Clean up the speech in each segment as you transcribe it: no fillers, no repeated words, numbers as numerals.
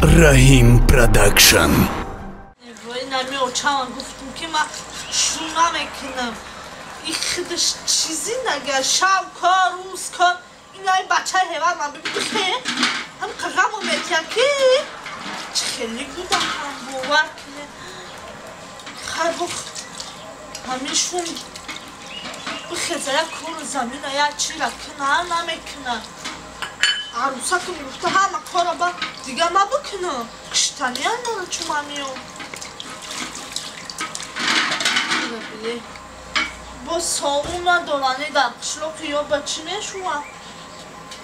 Раҳим Продакшн. Намеочавам, гуфтум ки ман шу намекунам. И худаш чизи нага, шав кор, рӯз кор. Инаи бачаи ҳевар ман бибихе. Ҳам қағамо метиям ки чӣ хеле будам, ҳам бовар кунед. Хай бух ҳамин шум бихеза як кору замина як чира куна намекуна. Арӯсакам гуфта ҳама кора ба дига ма бикунам. Киштаниам мара чун ман меом. Бо совун надорани дар қишлоқи ё ба чӣ мешувам?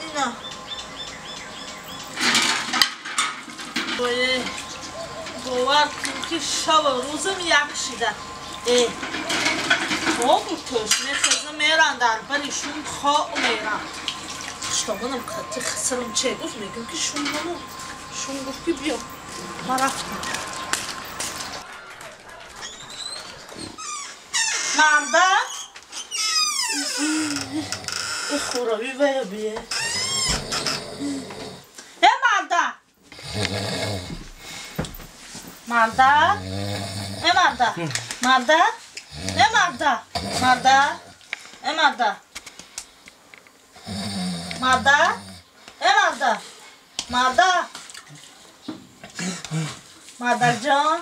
Ина. Бовар кун ки шаву рӯзам як шида. Э, хобу тӯш мехезам мерам дар бари шум хоб мерам. Қишлоқонам қати хисрам че гуфт, мегӯм ки шум ману. Шум гуфт ки биё. Ман рафтам. Марда? И хурови вая бие. Э, марда! Марда? Э, марда! Марда? Э, марда! Марда? Э, марда! Марда? Э, марда! Марда! Мардаҷон,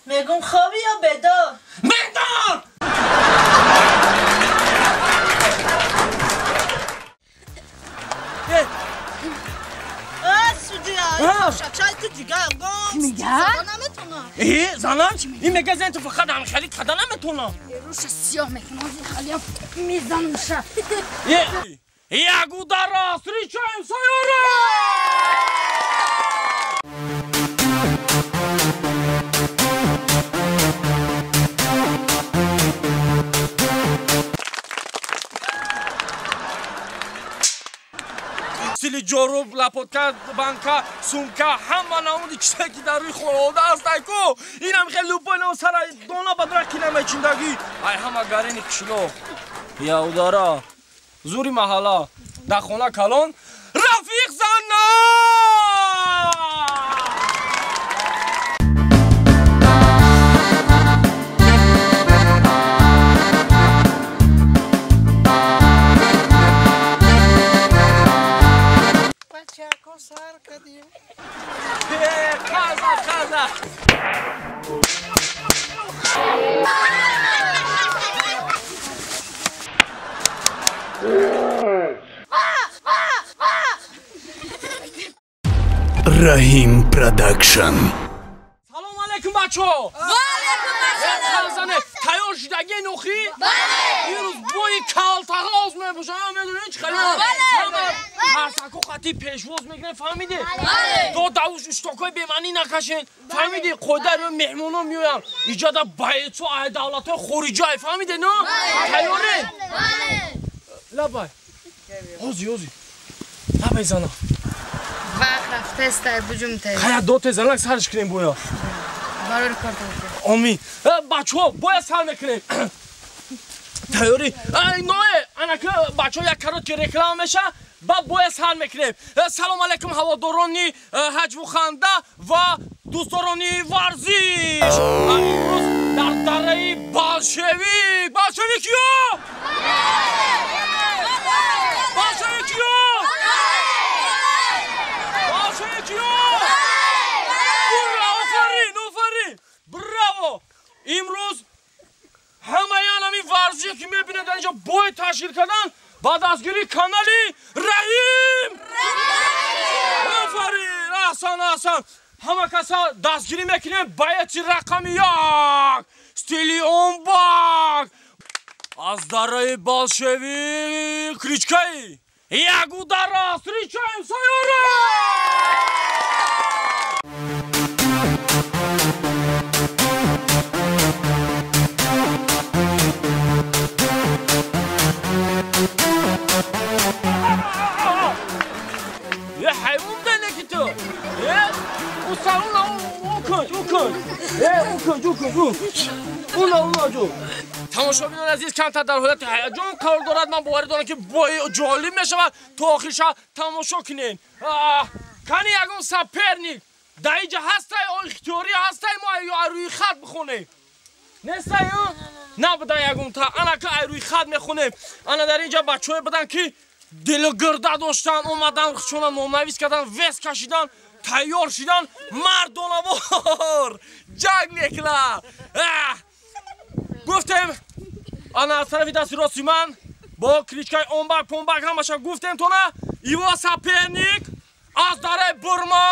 мегум хоби ё бедор? Бедор! Занам? Ин мега зан ту фақат ҳам хеле када наметонам. Руша сиёҳ мекунам, халиам мезанамша. Ягудара, встречаем Сайора! Сили ҷоруб, лапотка, банка, сумка, ҳама намуди чизе ки дар рӯи хонавода аст, айку. Инам хеле лупой нам сара дона ба дора кина мечиндагӣ. Ай ҳама гарени қишлоқ. Яудара, зури маҳалла, дар хона калон, рафиқ занна! Қаза, қаза! Раҳим Продакшн. Салом алейкум, бачо! Ва алейкум ассалом! Тайёр шудагӣ нохӣ? Бале! Имрӯз бои калтаҳоз мебошам, медонед чӣ хеле? Бале! Қарсаку қати пешвоз мекунем, фаҳмидӣ? Бале! До давуш уштокҳои бемаънӣ накашен, фаҳмидӣ? Қоида рӯи меҳмонон меоянд. Иҷода баецо ай давлатҳои хориҷа, ай фаҳмидӣ, но? Тайёред? Бале! Лабай. Ҳози, ҳози. Лабай зана. Вақт рафтаст, буҷум тай. Хая доте занак сарш кунем боя. Барори кор кунем. Омин. Бачаҳо, боя сар мекунем. Тайёрӣ? Ное, анака бачаҳо як коротки реклама меша, ба боя сар мекунем. Салом алейкум ҳаводорони ҳаҷву ханда ва дӯстдорони варзиш. Имрӯз дар дараи Болшевик. Болшевик ё? Болшевик ё? Болшевик ё? Ура, офарин, офарин! Браво! Имрӯз ҳамаи ҳамин варзише ки мебинед дар инҷо бой ташкил кардан ба дастгирии канали Раҳим! Офарин! Аҳсан, аҳсан! Ҳама каса дастгирӣ мекунем боеци рақами як! Стили онбак! Аз дараи Болшевик кличкаи Ягудара встречаем Сайора! Ҳайвон буда ки ту? Усауна укун, укун. Укун, укун, уна, уна, ҷу. Тамошобинони азиз, камтар дар ҳолати ҳаяҷон қарор дорад. Ман боварӣ дорам ки бои ҷолиб мешавад. То охирша тамошо кунем. Кани ягон соперник Дар инҷа ҳастай, ихтиёрӣ ҳастай, мо рӯи хат бихонем. Нестай, набуда ягонта. Анака ай рӯи хат мехонем. Ана дар инҷа бачаҳое буданд, ки дилгирда доштанд, омадан, худшона номнавис кардан, вес кашидан, тайёр шидан, мардонавор ҷанг мекунад. Гуфтем, ана аз тарафи дасти рости ман бо кличкаи Омбак Помбак ҳамаша гуфтем тона, его соперник аз дараи Бурма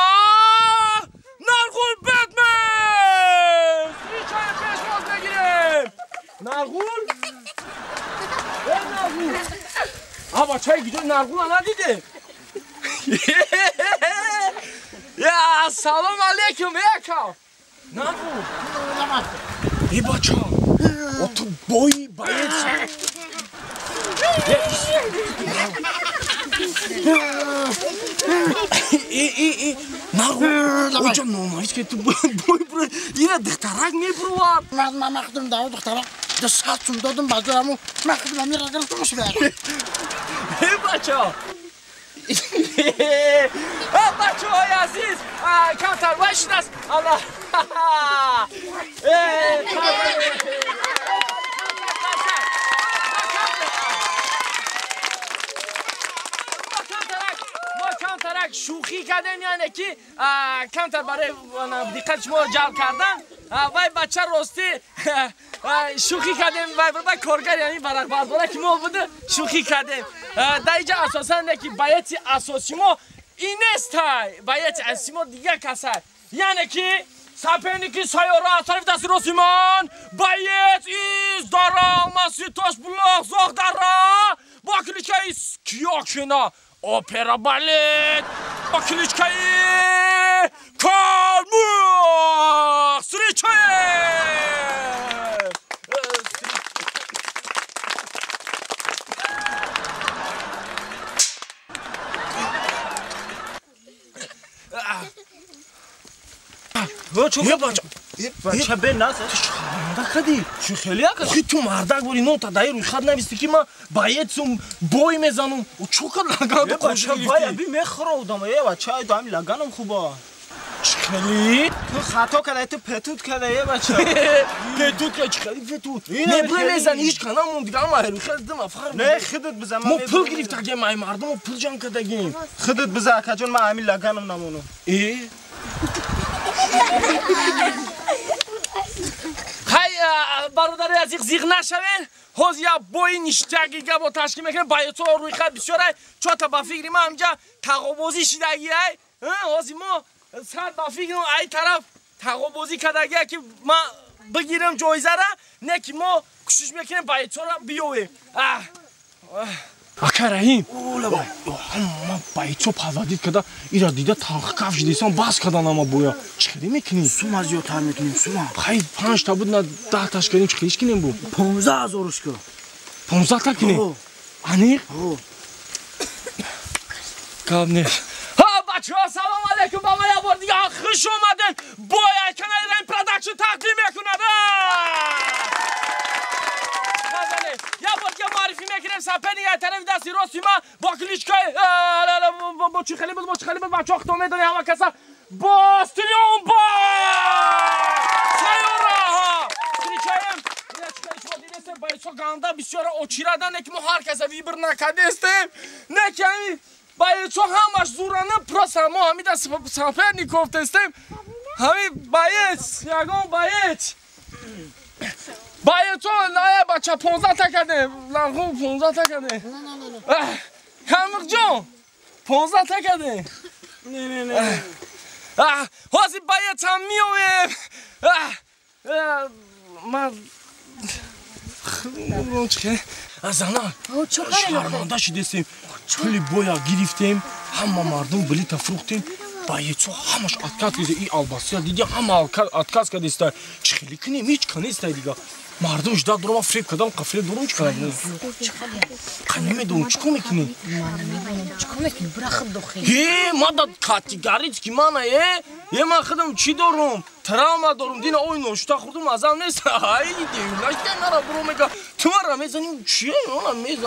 Нарғул Бэтмен! Встречаем, пешвоз мегирем! Нарғул? Э, Нарғул! А бачаи гиҷои Нарғула надиде? Я, салом алейкум, яка! Нарғул! Э, бача! О, ту бои боец! Нарғул, оҷа номавис ки ту бой бро, ина духтарак мебурвад. Ман мақдум даву духтарак, 200 сум додум ба ҷояму, мақдум амира гирифтумш бер. Э, бача! Э, бачаҳои азиз, камтар вай шудааст. Ана. Э, камтарак шӯхӣ кардем, яъне ки камтар барои диққати шуморо ҷалб кардан. Вай бача ростӣ шӯхӣ кардем, вай коргар, яъне варақбардора ки мо буда, шӯхӣ кардем. Дар инҷа асосан не ки боеци асоси мо ин нестай, боеци асоси мо дигар касай, яъне ки соперники сайёра аз тарафи дасти рости ман боец из дара Алмаси Тошбулоқ Зоғдара бо кличкаи Киёкшина опера балет бо кличкаи Калмух. Встречаем! Бача бе нас. Шарманда кадӣ? Чӣ хеле яка? Хи ту мардак бури, нота даи рӯи хат нависти ки ман боецум, бой мезанум. Чо кад лаган Э, бача, вай аби мехӯродам. Э, бача, ай ами лаганам хуба. Чӣ хели? Ту хато кадай, ту петут кадай, э, бача. Петут ка, чӣ хели петут? Не бой мезани, ҳеҷ ка намон дига, ама рӯи хат дидам, фахр. Не, худат биза, Мо пул гирифтагем, ай мардум мо пул ҷамъ кардагем. Худат биза, акаҷон, ман ами лаганам намонам. Э? Хай, бародари азиз, зиғ нашавен. Ҳозир як бои ништяги гапо ташкил мекунем. Боецҳо рӯи хат бисёрай. Чота ба фикри ман ҳамҷа тағобозӣ шидагиай. Ҳозир мо сад ба фикрам ай тараф тағобозӣ кардагия ки ман бигирам ҷоизара, не ки мо кӯшиш мекунем боецҳоро биёвем. Ака Раҳим, ҳама бойцо падвадид карда, ира дида талхкаф шидисан, бас кардан ҳама боя. Чӣ хеле мекунем? Сума зиёдтар мекунем, сума. Хай, 5 та буд, на 10 таш кардем, чӣ хелеш кунем бу? 15 ҳазорш ку. 15 та кунем? Аниқ? Гап нест. Ҳа, бачаҳо, салом алейкум, ба ман як бор дига хуш омадед. Бой ай канали Раҳим Продакшн тақдим мекунад. Як бор дига муаррифӣ мекунем соперник аз тарафи дасти рости ман бо кличкаи бо чӣ хеле буд, бо чӣ хеле буд, бачаҳо худтон медонед ҳама каса, бо Стилион Сайёра. Встречаем. Ина чӣ хеле шумо дидестем, бойцо ганда бисёра очирадан, не ки мо ҳар каса вибр накардестем, не ки ҳами бойцо ҳамаш зурана, просто мо ҳамида соперник кофтестем. Ҳами боец, ягон боец. Боецо, на бача, 15 та кардем. Ларғу 15 та кардем. Камиқҷон, 15 та кардем. Не, не, не. Ҳозир боецам меоем. Ман зана шарманда шидестем. Пули боя гирифтем, ҳама мардум билета фурӯхтем. Боецо ҳамаш отказ кардеста. И албасия диди, ҳама отказ кардеста. Чӣ хеле кунем? Ҳеҷ ка нестай дига. Мардум жда дорам, фреб кардам, қафреб дорам, чӣ кардам? Қа намедонам, чӣ кор мекунем? Чӣ кор мекунем? Бура худ дохил. Э, ман да категорически мана, э? Е, ман худам чӣ дорум? Травма дорум, дина ой ношта хӯрдум, азам нест. Ай, девнашта мара буро мега. Ту мара мезанӣ, чӣ? Она мезанӣ.